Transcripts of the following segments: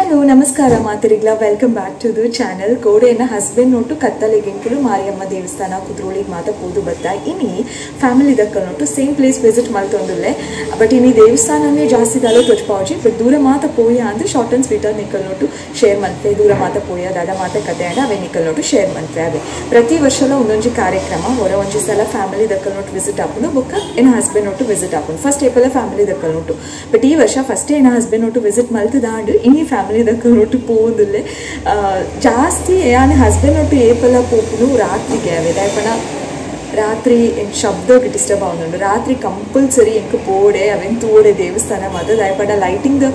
Hello ನಮಸ್ಕಾರ ಮಾತರಿಗ್ಲ, welcome back to the channel. ಕೋಡೆಯನ್ನ husband note ಕತ್ತಲೆಗೆಂಕುಲು Mariamma ದೇವಸ್ಥಾನ ಕುದ್ರೋಳಿಗೆ ಮಾತ ಪೋದು ಬತ್ತ. ಇನಿ ಫ್ಯಾಮಿಲಿ ದಕ್ಕ note same place visit ಮಲ್ತೊಂದುಲ್ಲೆ. But ಇನಿ ದೇವಸ್ಥಾನನೇ ಜಾಸ್ತಿ ದಾಲ ತೊಚ್ಪಾವಜಿ, ಬಟ್ ದೂರ ಮಾತ ಪೋಯ ಅಂದ್ short and sweet nickel note share ಮಲ್ಪೆ. ದೂರ ಮಾತ ಪೋಯ ದಾದ ಮಾತ ಕತೆ ಅಂಡ ಅವೇ nickel note share ಮಲ್ಪೆ. ಅವೇ ಪ್ರತಿ ವರ್ಷಲ ಒಂದೊಂಜಿ ಕಾರ್ಯಕ್ರಮ ಹೊರ ಒಂಜಿ ಸಲ ಫ್ಯಾಮಿಲಿ ದಕ್ಕಲ್ ನೋಟು ವಿಸಿಟ್ ಆಪುಂಡು, ಬೊಕ್ಕ ಎನ್ನ husband note visit ಆಪುಂಡು. ಫಸ್ಟ್ ಏಪಲ ಫ್ಯಾಮಿಲಿ ದಕ್ಕಲ್ ನೋಟು, ಬಟ್ ಈ ವರ್ಷ ಫಸ್ಟ್ ಎನ್ನ husband note visit ಮಲ್ತದಾಂಡು ಇನಿ ಫ್ಯಾಮಿಲಿ ದಕ್ಕಲ್ ನೋಟು ಪೋಂದುಲ್ಲೆ. ಜಾಸ್ತಿ ಯಾನ್ ಹಸ್ಬೆಂಡ್ ನೋಟು ಏಪಲ ಪೋಪುನು ರಾತ್ರಿಗೆ. ಅವೇ ದಾಯಪಣ ರಾತ್ರಿ ಶಬ್ದಕ್ಕೆ ಡಿಸ್ಟರ್ಬ್ ಆവുಂಡು. ರಾತ್ರಿ ಕಂಪಲ್ಸರಿ ಎಂಕ್ ಪೋಡೆ ಅವೆನ್ ತೂಡೆ ದೇವಸ್ಥಾನ ಮಾತ. ದಾಯಪಂಡ ಲೈಟಿಂಗ್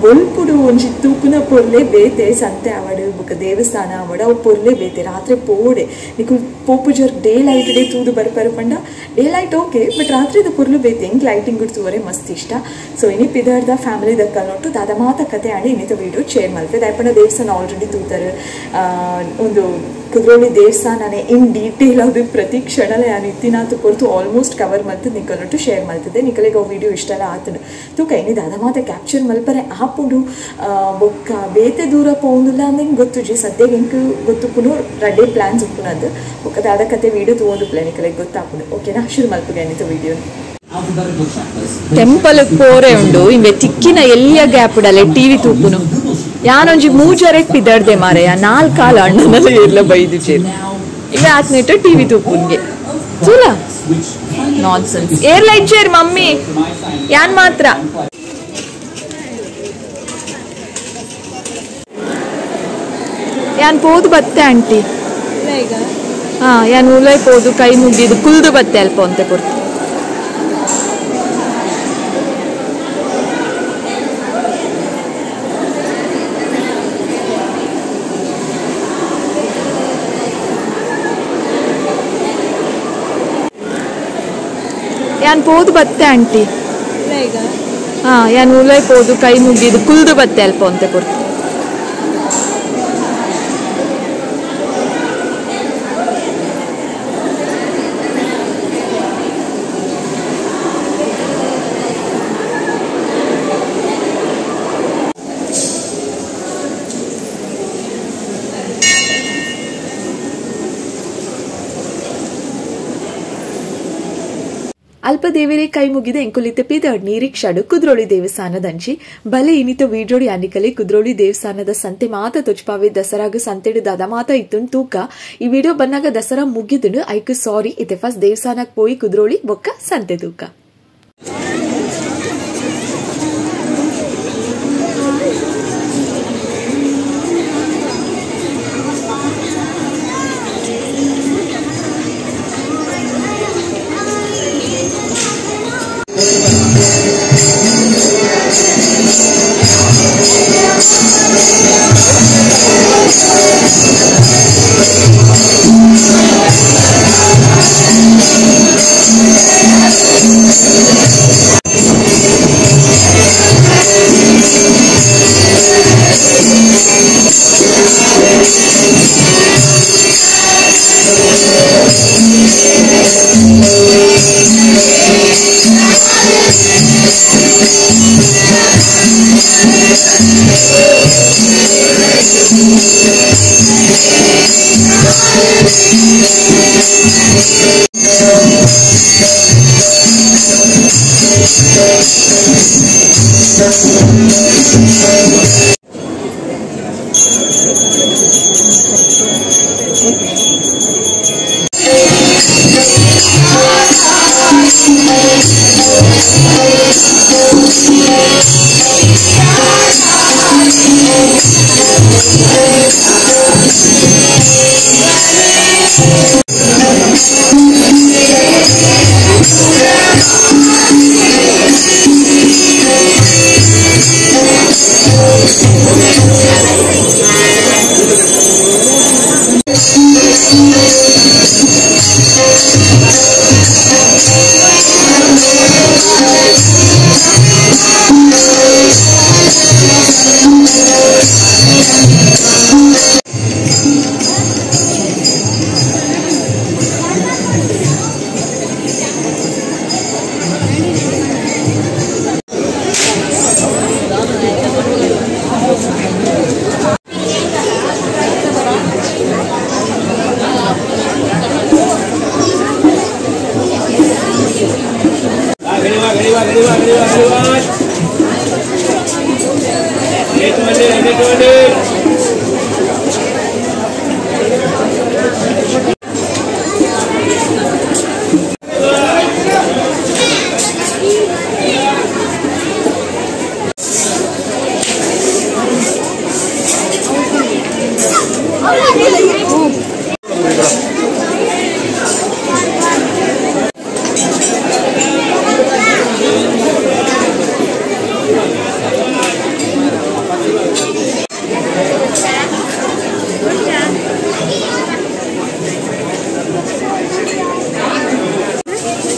ಬೊಲ್ಪುಡು ಒಂಜಿ ತೂಪುನ ಪೊರ್ಲೆ ಬೇತೆ, ಸಂತೆ ಆವಡು ಬೊಕ್ಕ ದೇವಸ್ಥಾನ ಆವಡು ಅವು ಪೊರ್ಲೆ ಬೇತೆ. ರಾತ್ರಿ ಪೋಡೆ ನಿಕುಲ್ ಪೋಪುಜರ್ day light day ತೂದು ಬರ್ಪರ ಪಂಡ day light okay, but ರಾತ್ರಿದ ಪೊರ್ಲು ಬೇತೆ. ಎಂಕ್ ಲೈಟಿಂಗ್ ತೂವರೆ ಮಸ್ತ್ ಇಷ್ಟ. ಸೊ ಇನಿ ಪಿದರ್ದ ಫ್ಯಾಮಿಲಿ ದಕ್ಕಲ್ ನೋಟು ದಾದ ಮಾತ ಕತೆ ಆಂಡ್ ಇನ್ನಿತ ವೀಡಿಯೋ ಶೇರ್ ಮಲ್ಪೆ. ದಾಯಪಂಡ ದೇವಸ್ಥಾನ ಆಲ್ರೆಡಿ ತೂತಾರೆ, ಒಂದು ಕುದ್ರೋಳಿ ದೇವಸ್ಥಾನನೇ ಇನ್ ಡೀಟೇಲ್ ಅದು ಪ್ರತಿ ಕ್ಷಣಲೇ ನಾನು ಇತ್ತಿನಾತು ಪೊರ್ತು ಆಲ್ಮೋಸ್ಟ್ ಕವರ್ ಮಲ್ತು ನಿಕಲೊಟ್ಟು ಶೇರ್ ಮಲ್ತಿದ್ದೆ. ನಿಕಲಿಗೆ ಅವು ವೀಡಿಯೋ ಇಷ್ಟೆಲ್ಲ ಆತನು ತೂಕ ಇನಿ ದಾದ ಮಾತ ಕ್ಯಾಪ್ಚರ್ ಮಲ್ಪರೆ ಆಪುಂಡು. ಬೊಕ್ಕ ಬೇತೆ ದೂರ ಪೋಂದುಲ್ಲ ಅಂದ್ ಗೊತ್ತುಜಿ ಸದ್ಯಗೆ ಎಂಕ್ ಗೊತ್ತುಪ್ಪುನು ರಡ್ಡೆ ಪ್ಲಾನ್ಸ್ ಉಪ್ಪುನದ್ದು. ಬೊಕ್ಕ ದಾದ ಕತೆ ವೀಡಿಯೋ ತೂವೊಂದು ಪ್ಲಾನ್ ನಿಕಲಿಗೆ ಗೊತ್ತಾಪುಂಡು. ಓಕೆನಾ, ಶುರು ಮಲ್ಪುಗೆ ಇನ್ನಿತ ವೀಡಿಯೋ. ಟೆಂಪಲ್ ಪೋರೆ ಉಂಡು ಇಂಬೆ ತಿಕ್ಕಿನ ಎಲ್ಲಿಯ ಗ್ಯಾಪ್ ಡಲೆ ಟಿವಿ ತೂಪುನು. ಯಾನೊಂಜಿ ಮೂಜರೆಕ್ ಪಿದರ್ದೆ ಮಾರೆಯ ನಾಲ್ಕಾಲ ಅಣ್ಣನಲ್ಲ ಇರ್ಲ ಬೈದು ಚೇರು ಇವೆ ಆತ್ನೇಟ TV ತೂಪುನ್ಗೆ ಚೂಲ nonsense. Air light chair mummy ಯಾನ್ ಮಾತ್ರ. ಯಾನ್ ಪೋದು ಬತ್ತೆ ಆಂಟಿ. ಹಾ ಯಾನ್ ಉಲೈ ಪೋದು ಕೈ ಮುಗಿದು ಕುಲ್ದು ಬತ್ತೆ ಅಲ್ಪ ಅಂತ ಕೊಡ್ತು. ಯಾನ್ ಪೋದು ಬತ್ತೆ ಆಂಟಿ. ಹಾ ಯಾನ್ ಉಲೈ ಪೋದು ಕೈ ಮುಗಿದು ಕುಲ್ದು ಬತ್ತೆ ಅಲ್ಪ ಅಂತ ಕೊಡ್ತು. ಅಲ್ಪ ದೇವರೇ ಕೈ ಮುಗಿದ ಎಂಕುಲಿತ ಪಿದಡ್ ನೀರಿಕ್ಷಾಡು ಕುದ್ರೋಳಿ ದೇವಸ್ಥಾನದಂಚಿ ಬಲೆ ಇನಿತ ವೀಡ್ರೋಡಿ ಅನಿಕಲೆ ಕುದ್ರೋಳಿ ದೇವಸ್ಥಾನದ ಸಂತೆ ಮಾತ ತೊಚ್ಪಾವೆ. ದಸರಾಗ ಸಂತೆಡು ದಾದ ಮಾತ ಇತ್ತು ತೂಕ. ಈ ವಿಡಿಯೋ ಬನ್ನಾಗ ದಸರಾ ಮುಗಿದುನು ಐಕ್ ಸಾರಿ. ಇತ್ತೆ ಫಸ್ಟ್ ದೇವಸ್ಥಾನಕ್ಕೆ ಪೋಯಿ ಕುದ್ರೋಳಿ ಬೊಕ್ಕ ಸಂತೆ ತೂಕ.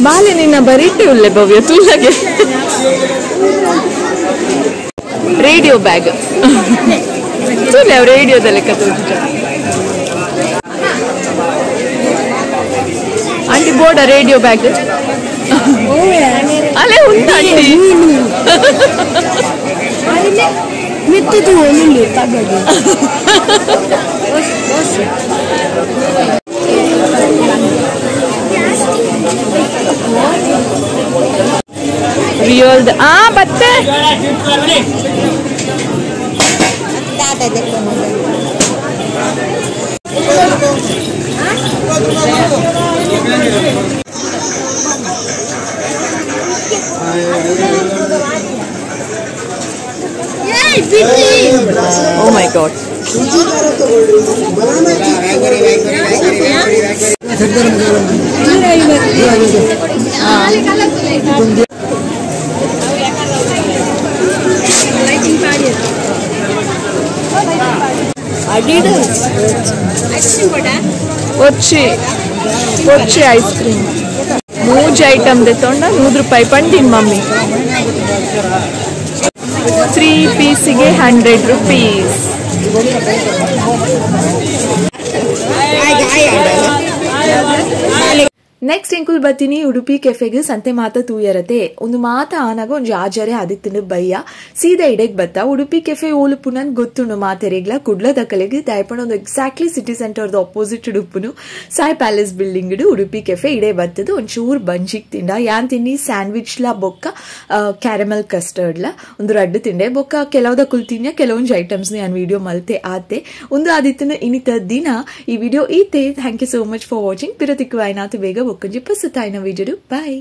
ಬಾಲೆ ನಿನ್ನ ಬರೀಟೆ ಉಲ್ಲೆ ಭವ್ಯ ತೂಲಗೆ ರೇಡಿಯೋ ಬ್ಯಾಗ್ ತೂಲೆ ಅವ್ರು ರೇಡಿಯೋದಲ್ಲಿ ಕತೋಜಿಟ ಆಂಟಿ ಬೋರ್ಡ ರೇಡಿಯೋ ಬ್ಯಾಗ್ ಅಲ್ಲೇ ಉಂಟು ಆಂಟಿ ರಿಯಲ್ ಆ ಬತ್ತೆ Oh my God. Kochi ice cream. Mooz item ದೆ ತೊಂಡ 100 ರೂಪಾಯಿ ಪಂಡಿನ್ ಮಮ್ಮಿ. 3 ಪೀಸಿಗೆ 100 ರುಪೀಸ್. ನೆಕ್ಸ್ಟ್ ಎಂಕುಲ್ ಬತ್ತೀನಿ ಉಡುಪಿ ಕೆಫೆಗೆ ಸಂತೆ ಮಾತ ತೂಯರತೆ ಒಂದು ಮಾತ ಆನಾಗ ಒಂಜಿ ಆಜಾರೆ ಆದಿತ್ತಿನ ಬಯ್ಯ ಸೀದಾ ಇಡೆಗ್ ಬತ್ತ ಉಡುಪಿ ಕೆಫೆ ಓಲುಪು ನನ್ ಗೊತ್ತುಂಡು ಮಾತೆರೆಗ್ಲ ಕುಡ್ಲ ದಕ್ಕಲೆಗ್ ದಯಪಣ ಒಂದು ಎಕ್ಸಾಕ್ಟ್ಲಿ ಸಿಟಿ ಸೆಂಟರ್ ಅಪೋಸಿಟ್ ಉಡುಪುನು Sai palace building Udupi cafe ಇಡೆ ಬತ್ತದು ಒಂಚೂರು ಬಂಜಿಗ್ ತಿಂಡ ಯಾನ್ ತಿನ್ನಿ ಸ್ಯಾಂಡ್ವಿಚ್ ಲಾ ಬೊಕ್ಕ ಕ್ಯಾರಮಲ್ ಕಸ್ಟರ್ಡ್ ಲಾ ಒಂದು ರಡ್ಡು ತಿಂಡೆ ಬೊಕ್ಕ ಕೆಲವದ ಕುಲ್ ತಿನ್ಯ ಕೆಲವೊಂಜಿ ಐಟಮ್ಸ್ ಯಾನ್ ವಿಡಿಯೋ ಮಲ್ತೆ ಆತೆ ಒಂದು ಆದಿತ್ತನ ಇನಿತ ದಿನ ಈ ವಿಡಿಯೋ ಈತೆ. Thank you so much for watching. ಪಿರತಿಕ್ಕು ಆಯ್ನಾತು ಬೇಗ ಬೊಕ್ಕಂಜಿ ಪಸುತ್ತಾಯಿನ ವಿಡಿಯೋ. ಬಾಯ್.